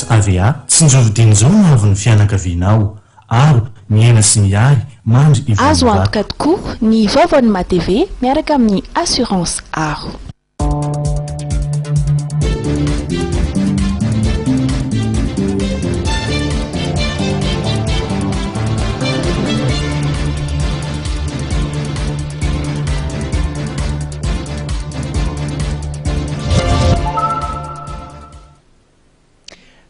Assurance AVA, Tsinjovy dieny izao ny hoavin'ny fianakavianao. Aro, miaina sy mihary, mandry ivon'ny Azo vato. antoka tokoa ny vaovaon'ny MATV miaraka amin'ny Assurance Aro.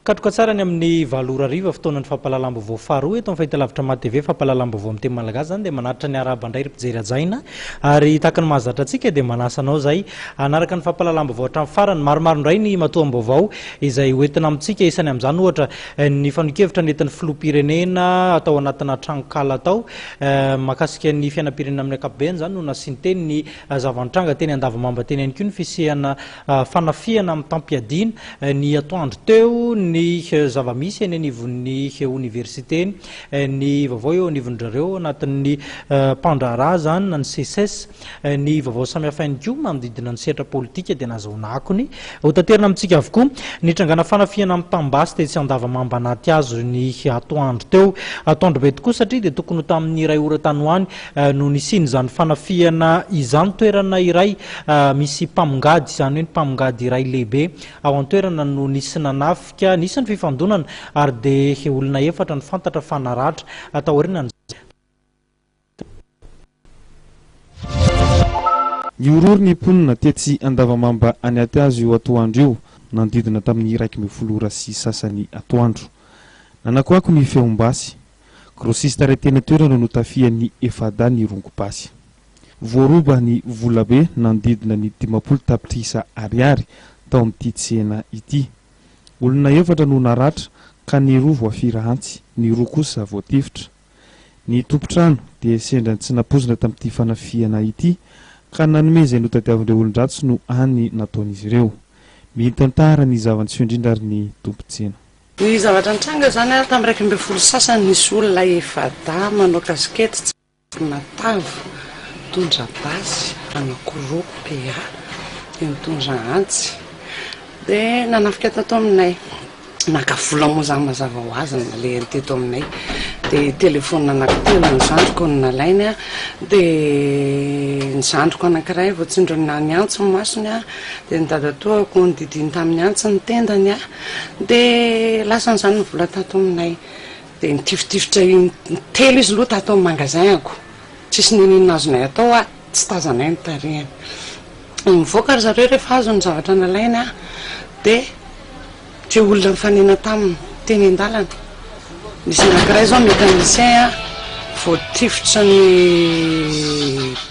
Katroka tsara ny amin'ny valo ora hariva, fotoanan'ny fampahalalam-baovao faharoa eto amin'ny fahitalavitra MATV, fampahalalam-baovao amin'ny teny malagasy izany dia manatitra ny arahaba indray ry mpijery hajaina ary tahaka ny mahazatra antsika dia manasa anao izay hanaraka ny fampahalalam-baovao hatramin'ny farany. Maromaro indray ny matoam-baovao izay hoentina amintsika, isany amin'izany ohatra ny fanehoan-kevitra nentin'ny filoham-pirenena tao anatina tranonkala tao mahakasika ny fiainam-pirenena amin'ny ankapobeny izany no nasian-teny ny zava-nitranga teny Andavamamba teny ihany koa ny fisiana Fanafihana mitam-piadiana ny atoandro teo ny zava-misy eny anivon'ny oniversite, ny vaovao eo anivon-dry zareo anatin'ny mpandraharaha izany na ny Seces, ny vaovao samihafa ihany koa manodidina ny sehatra politika dia nahazoana akony. Hotaterina amintsika avokoa. Nitrangana fanafihana mitam-basy tetsy Andavamamba Anatihazo ny atoandro teo. Atoandro be tokoa satria dia tokony ho tamin'ny iray ora tany ho any no nisian'izany fanafihana izany. Toerana iray misy mpamongady, izany hoe ny mpamongady iray lehibe ao an-toerana no nisy nanafika. Nisy ny fifandonana ary dia olona efatra no fantatra fa naratra taorian'izay. Nihorohoro ny mponina tetsy Andavamamba Aniatihazo io atoandro io, nanodidina tamin'ny 11 ora sy sasany atoandro. Nanakoako ny feom-basy. Grossiste iray teny an-toerana no notafihan'ny efa-dahy nirongo basy. Voaroba ny volabe nanodidina ny 50 tapitrisa ariary tao amin'ity tsena ity. Olona efatra no naratra ka ny roa voafira antsy, ny roa kosa voatifitra. Ny tompon-trano dia sendra ny tsy nampoizina tamin'ity fanafihana ity ka nanome izay notadiavin'ireo olon-dratsy no hany nataon'izy ireo. Mitantara ny zava-niseho indrindra ary ny tompon-tsena. Ny zavatra nitranga izany ary tamin'ny 11 sy sasany nisy olona efa-dahy manao kasikety tsy matavy mitondra basy anankiroa PA dia mitondra antsy dia nanafika tato aminay. Naka vola moa izany mazava ho azy ny nalehany teto aminay dia telefaonina anankitelo ny zandriko no nalainy dia ny zandriko anankiray voatsindrona ny antsy ny masony dia ny dadatoako nodidiany tamin'ny antsy ny tendany. Dia lasany izany ny vola tato aminay. Dia nitifitifitra in-telo izy aloha tato amin'ny magasin-ko. Tsisy n'inon'inona azonay atao a, tsy tazanay ny tarehiny. Nivoaka ry zareo rehefa azony ny zavatra nalainy a, dia ireo olona nifanena taminy teny an-dalana. Nisy anankiray izao mécanicien a, voatifitra ny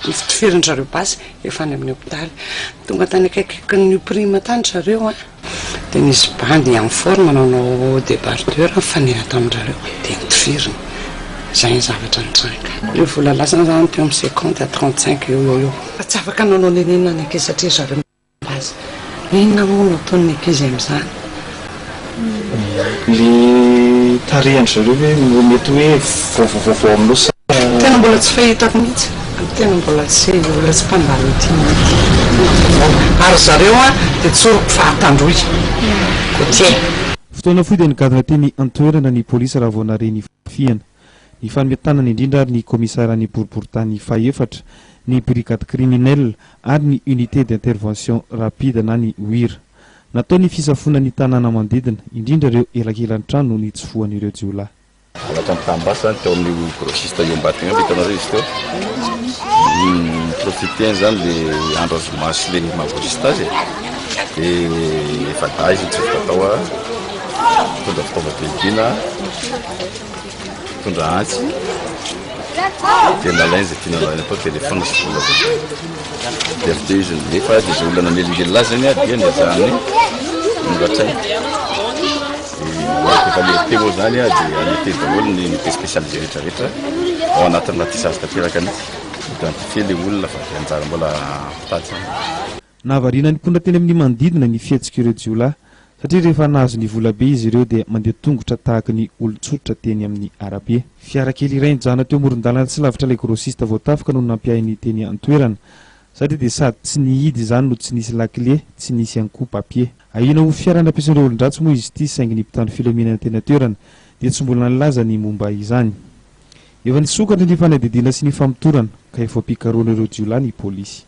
nifitifirin-dry zareo basy, efa any amin'ny hopitaly. Tonga tany akaikin'ny Uprima tany ry zareo a. Dia nisy bandy en forme nanao debardeur nifanena tamin-dry zareo dia notifiriny. Izay ny zavatra nitranga. Ilay vola lasany izany teo amin'ny cinquante à trente cinq eo ho eo. Fa tsy afaka nanao n'inon'inona ny ankizy satria ry zareo milaza. Inona moa no ataon'ny ankizy amin'izany? Le tarehin-dry zareo ve no mety hoe vaovao vaovao aminao sa. Tena mbola tsy fahitako mihitsy, tena mbola tsy olona tsy mpandalo aty mihitsy, tena vaovao, ary zareo an dia tsoriko fa Antandroy, côtier. Fotoana fohy dia nigadona teny an-toerana ny polisy raha vao nare ny fafihana. Nifanome tanana indrindra ary ny kaomisaran'ny boriborintany fahefatra, ny brigade criminelle ary ny unité d'intervention rapide na ny UIR. Natao ny fisafoana ny tanàna manodidina, indrindra ireo elakelan-trano nitsofohan'ireo jiolahy. Halatra mitam-basy zany teo amin'io grossiste io ambadika io, hitanareo izy teo. Ni-profiter zany le andro zoma sy le maha grossiste azy e. Dia efa-dahy izy nitsofoka tao a, nitondra fitaovam-piadiana, nitondra antsy, dia nalainy izay tiana nalaina tao, téléphone sy vola be. Dia avy teo izy nilefa, dia izay olona nanelingelina azy zany dia niezahany noratraina. Dia efa alerté moa izany dia alerté daholo ny unité spécialisée rehetra rehetra ao anatin'ny ratissage tanteraka mihitsy. Identifier ilay olona fa dia anjara mbola mitady izany. Nahavariana ny mponina teny amin'ny manodidina ny fihetsik'ireo jiolahy satria rehefa nahazo ny volabe izy ireo dia mandeha tongotra tahaka ny olon-tsotra teny amin'ny arabe. Fiara kely iray nijanona teo amoron-dalana tsy lavitra ilay grossiste voatafika no nampiahy ny teny an-toerana. Satria dia sady tsy nihidy izany no tsy nisy lakile, tsy nisy ihany koa papier. Ahiana ho fiara nampiasain'ireo olon-dratsy moa izy ity saingy ny mpitandro filaminana teny an-toerana dia tsy mbola nilaza ny momba izany. Efa nisokatra ny fanadihadiana sy ny famotorana ka efa am-pikarohana ireo jiolahy ny polisy.